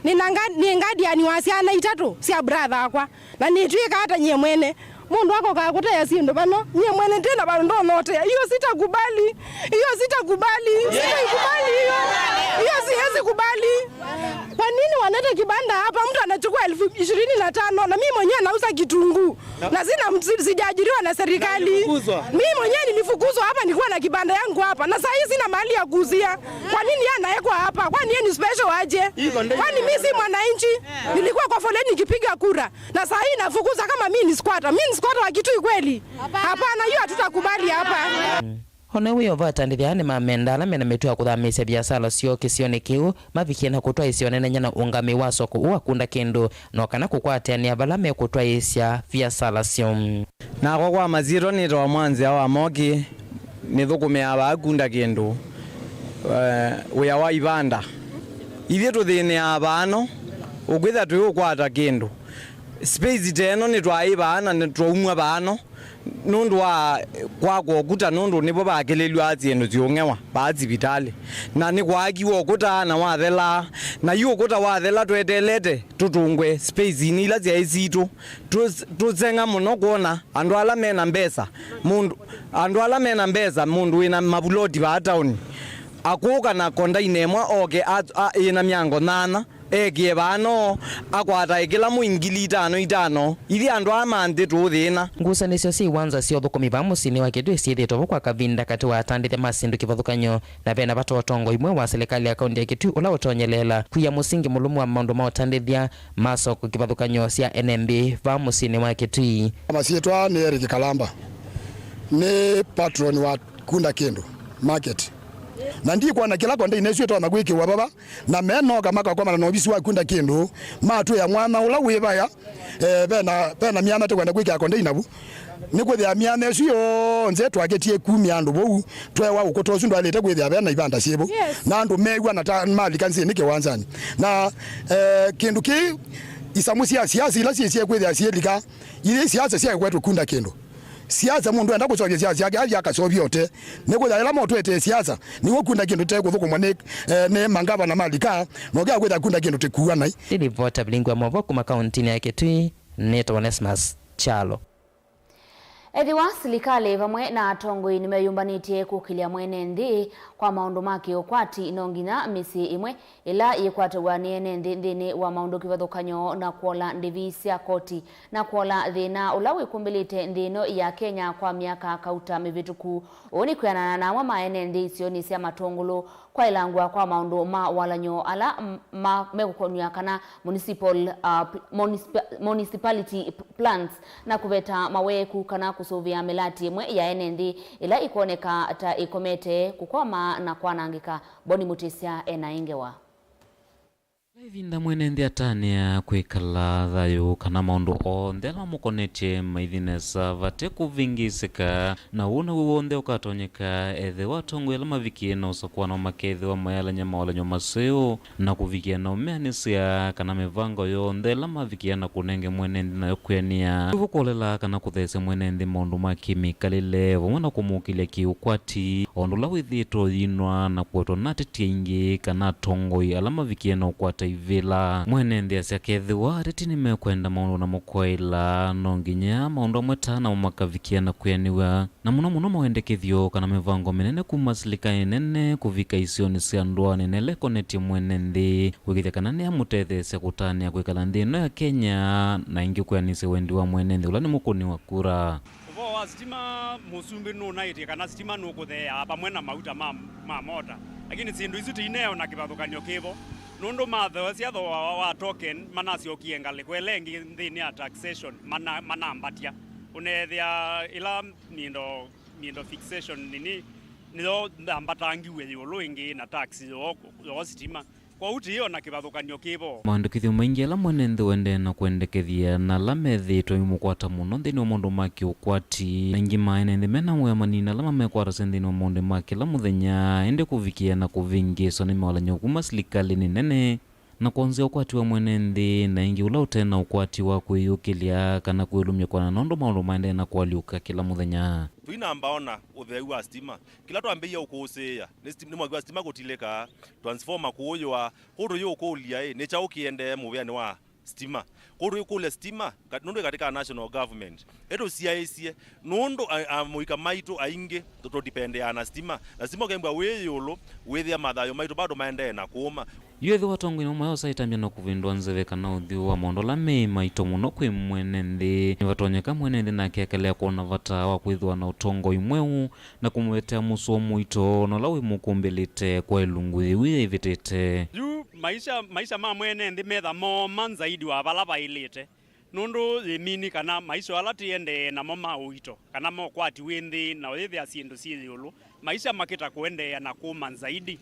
Nĩna nga-, nĩ guardian wa syana itatũ sya brother akwa. Na nĩtw'ĩka ata nyie mwene? Mũndũ akokaa kũtea syĩndũ vano, nyie mwene ndĩ na vandũ ndonotea. Hiyo sitakubali. Hiyo sitakubali. Sitaikubali hiyo. Hiyo siwezi kubali. Kwa nini wanaleta kibanda hapa, mtu anachukua elfu ishirini na tano na mimi mwenyewe nauza kitunguu? Na sina msi-, sijaajiriwa na serikali. Mimi mwenyewe nilifukuzwa hapa, nilikuwa na kibanda yangu hapa. Na saa hii sina mahali ya kuuzia. Kwa nini yeye anawekwa hapa? Kwani yeye ni special aje? Kwani mimi si mwananchi? Nilikuwa kwa foleni nikipiga kura. Na saa hii nafukuza kama mimi ni squatter. Mimi ni squatter wa Kitui kweli? Hapana, hiyo hatutakubali hapa. O na wĩ o vo, atandĩthya aa nĩmamenda ala mena mĩtuo ya kũthamĩĩsya viasala syoo kĩsionĩ kĩu mavikie na kũtwaĩsya ũnenany'a na ũngamĩi wa soko ũũ wa Kunda Kĩndũ, no kana kũkwatĩanĩa vala mekũtwaĩĩsya viasala syoo. Nakwa kwa masyĩtwa nĩtawa Mwanzĩa wa Moki, nĩthũkũmĩaa vaa Kunda Kĩndũ, eh, wĩa wa ivanda. Ithyĩ tũthĩnĩaa vaano, ũkwĩtha twĩũkwata kĩndũ. Space ta ĩno nĩtwaĩ vaa na nĩtwaumw'a vaano. Nũndũ wa kwakwa ũkuta, nũndũ nĩvo vakĩlĩlw'a syĩndũ syĩũng'ewa vaa sivitalĩ, na nĩkwaakiwe ũkuta na wathela, na yu ũkuta wathela tweteelete tũtũngwe space-inĩ ila syaĩ sitũ, tũs-, tũseng'a mũno kwona andũ ala mena mbesa, mũndũ, andũ ala mena mbesa, mũndũ wĩna mavuloti vaa taoni akũka na kondaina ĩmwe oke a, a, ĩna myango nyanya. Ekie vano, akwatae kĩla mwei ngili itano itano, ithyĩ andũ aa ma nthĩ tũũthĩna. Ngusanĩsyo sya iwanza sya ũthũkũmi vaa mũsyĩnĩ wa Kitui syĩthĩĩtwe vo kwa kavinda katĩ wa atandĩthya ma syĩndũ kĩvathũkany'o, na vena vata ũtongoi mweũ wa silikalĩ ya kaunti ya Kitui ũla ũtonyeleela kwia mũsingi mũlũmu wa maũndũ ma ũtandĩthya ma soko kĩvathũkany'o sya ene nthĩ vaa mũsyĩnĩ wa Kitui. Masyĩtwa nĩ Eric Kalamba, nĩ patron wa Kunda Kĩndũ market, na ndikwona kĩla kondaina ĩsu ĩtonya kwĩkĩwa vava. Na menoka makakomana na ovisi wa Kunda Kĩndũ, matwĩa mwanya ũla wĩ vaya, eh, vena, vena myanya tũkwenda kwĩkĩa kondeina vu. Nĩkwĩthĩa myanya ĩsu yonthe twaketie kumya andũ vau, twewa ũkũta ũsu ndwaĩlĩte kwĩthĩa vena ivanda syĩ vau. Yes. Na andũ meew'a na ta malika nzĩnĩ kĩwanzanĩ. Na, eh, kĩndũ kĩĩ, isamũ sya siasa ila syĩsie kwĩthĩa syĩlika, ithi siasa syaekwetwe Kunda Kĩndũ. Siasa, mũndũ enda kũseũvya siasa syake, athi akaseũvye ũtee. Nĩkwĩthĩa ĩla motwetee siasa, nĩw'o Kunda Kĩndũ tũtekũthũkũmwa nĩ, eh, nĩ mangavana ma lika, na ũkĩa kwĩthĩa Kunda Kĩndũ tĩkuwa naĩ. Nĩ livota vilingi wa maũvoo kuma kauntinĩ ya Kitui, nĩtawa Onesmus Kyalo. Ethĩwa silikalĩ vamwe na atongoi nĩmeyũmbanĩtye kũkĩlya mwene nthĩ kwa maũndũ ma kĩũkwati, no nginya mĩsyĩ ĩmwe ĩla yĩkwataw'a nĩ ene nthĩ nthĩnĩ wa maũndũ kĩvathũkany'o na kwola ndĩvi sya koti na kwola thĩna ũla wĩkumbĩlĩte nthĩ ĩno ya Kenya kwa myaka kauta mĩvĩtũku. Ũu nĩ kwĩanana na amwe ma ene nthĩ isionĩ sya Matũngũlũ kwaĩlangw'a kwa maũndũ ma walany'o ala m-, ma mekũkonw'a kana municipal, uh, p-, municip-, municipality p-, plans na kũveta maweeku kana kũsũvĩa mĩlatĩ ĩmwe ya ene nthĩ ĩla ĩkwoneka ta ĩkomete kũkwama na kwanangĩka. Boni Mũtĩsya ena ĩ ngewa. Kĩla ĩvinda mwene nthĩ atanĩa kwĩkala thayũ kana maũndũ onthe ala mamũkonetye maithi nesa vate kũvĩngĩĩsĩka, na ũu naw'o w'onthe ũkatonyeka ethĩwa atongoi ala mavikie na ũsakũano makethĩwa mayalany'a mawalany'o maseo na kũvikĩa na ũmeanĩsya kana mĩvango yonthe ĩla mavikĩa na kũnenge mwene nthĩ nayo kwĩanĩa. Ũu kũolela kana kũtheesya mwene nthĩ maũndũ ma kĩmĩkalĩle vamwe na kũmũkĩlya kĩũkwati, o ũndũ ũla wĩthĩĩtwe ũyinwa na kũwetwa na ateti aingĩ kana atongoi ala mavikie na ũkwata ivĩla. Mwene nthĩ asya kethĩwa ateti nĩmekwenda maũndũ na mũkwaĩla, no nginya maũndũ amwe ta namo makavikĩa na kwĩanĩw'a, na mũno mũno mawendekethyo kana mĩvango mĩnene kuma silikalĩ nene kũvika isionĩ sya ndũanĩ na ĩla ĩkonetye mwene nthĩ, kwĩkĩthya kana nĩamũtetheesya kũtanĩa kwĩkala nthĩ ĩno ya Kenya na ĩngĩ kwĩanĩsya wendi wa mwene nthĩ ũla nĩ mũkũni wa kura. Ũvoo wa sitima, mũsumbĩ nũnaĩtye kana sitima nũkũtheea vamwe na mauta ma, ma mota, lakini syĩndũ isu tiineona kĩvathũkany'o kĩvo, nũndũ matheesya thooa wa token, manasyokie ngalĩko ĩla ĩngĩ nthĩnĩ ya taxation, mana-, manambatya. Ũneethĩa ĩla mindo, mindo fixation nini, nĩyo yambatangiw'e ĩũlũ ĩngĩ na tax yoo, yoo sitima. Kwoou ti o na kĩvathũkany'o kĩvo. Maandĩkĩthyo maingĩ ala mwene nthĩ ũendee na kwendekethya na ala methĩĩtwe maimũkwata mũno nthĩnĩ wa maũndũ ma kĩũkwati. Aingĩ ma ene nthĩ mena wĩa manini ala mamekwatasya nthĩnĩ wa maũndũ ma kĩla mũthenya, ĩndĩ kũvikĩa na kũvĩngĩĩswa nĩ mawalany'o kuma silikalĩnĩ nene na kwonzea ũkwati wa mwene nthĩ na ĩngĩ ũla ũte na ũkwati wa kwĩyũkĩlya kana kwĩlũmya kwana nũndũ maũndũ maendee na kũalyũka kĩla mũthenya. Tũinamba ona ũtheu wa sitima. Kĩla twambĩĩie ũkũsĩĩa nĩ stim-, nĩ mwaki wa sitima kũtilĩka, transformer kũũyũa. Kũu tũyĩũkũlya-ĩ, nĩ kyaũ kĩendee mũvĩanĩ wa sitima? Kũu tũyĩkũlya sitima ka-, nũndũ ĩ katĩ ka national government. Ĩtũsyaĩĩsye nũndũ a-, amũika maitũ aingĩ tũ-, tũdipendeaa na sitima, na sitima ũkembwa wĩ ĩũlũ, wĩthĩa mathayũ maitũ bado maendee na kũũma. Yu ethĩwa atongoi namo mayosa ĩtambya na kũvĩndũa nzeve kana ũthyũ wa maũndũ ala me maito mũno kwĩ mwene nthĩ, nĩvatonyeka mwene nthĩ nake akelea kwona vata wa kwĩthĩwa na ũtongoi mweũ na kũmũvetea mũsuo mũito na ũla wĩmũkũmbĩlĩte kwa ĩlungu yĩu yĩvĩtĩte. Yu maisha, maisha ma mwene nthĩ metha mooma nzaidi wa vala vaĩlĩte. Nũndũ yĩmini kana maisyo ala tũendee namo ma ũito, kana ma ũkwati wĩ nthĩ na ũyĩthĩa syĩndũ syĩ ĩũlũ, maisha makĩta kũendeea na kũũma nzaidi.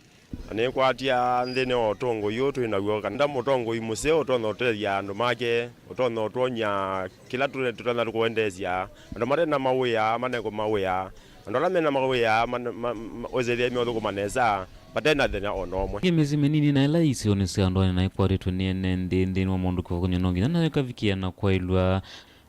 Na nĩkwatya nthĩnĩ wa ũtongoi ũũ twĩ naw'o, kana mũtongoi mũseo ũtonya ũtethya andũ make, ũtonya ũtwony'a kĩla tũtonya kũendeesya andũ mate na mawĩa, maneko mawĩa, andũ ala me na mawĩa, man-, ma-, ma-, ũsethĩa meũthũkũma nesa. Vate na thĩna o na ũmwe. Ĩngĩ mĩsyĩ mĩnini na ĩla yĩ isionĩ sya andũ anene na ĩkwatĩtwe nĩ ene nthĩ nthĩnĩ wa maũndũ kĩvathũkany'o no nginya nayo ĩkavikĩa na kwaĩlw'a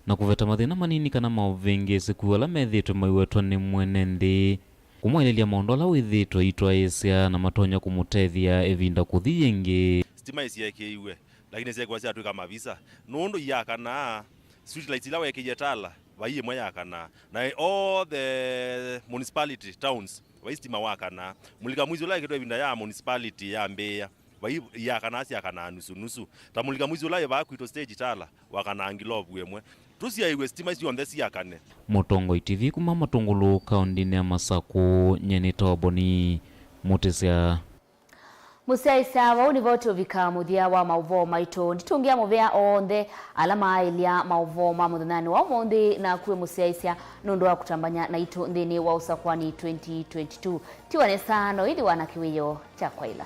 na kũveta mathĩna manini kana maũvĩngĩĩsĩku ala methĩĩtwe maiwetwa nĩ mwene nthĩ, kũmwaĩlĩlya maũndũ ala wĩthĩĩtwe aitwaĩĩsya na matonya kũmũtethya ĩvinda kũthi yĩngĩ. Sitima nĩsyeekĩiwe, lakini syeekĩwa syatw'ĩka mavisa nũndũ iyakanaa. Street lights ila weekĩie tala, vai ĩmwe yakanaa. Na all the municipality towns, vai sitima wakanaa. Mũlika mwizi ũla wekĩtwe ĩvinda ya municipality yambĩĩa, vai yakanaa, syakanaa nusu nusu. Ta mũlika mwizi ũla wĩ vaa kwitũ stage tala, wakanaa ngilovu ĩmwe. Tũsyaĩw'e sitima syonthe syakane. Mũtongoi T V kuma Matũngũlũ, kaũndĩnĩ ya Masakũ, nyie nĩtawa Boni Mũtĩsya. Mũsyaĩĩsya, vau nĩvo tũvika mũthya wa maũvoo maitũ. Nĩtũngĩa mũvea onthe ala maaĩlya maũvoo ma mũthenyanĩ wa ũmũnthĩ, naku wĩ mũsyaĩĩsya nũndũ wa kũtambany'a naitũ nthĩnĩ wa Ũsakũani twenty twenty-two. Tiwa nesa na ũithi wa na kĩwĩoo kya kwaĩla.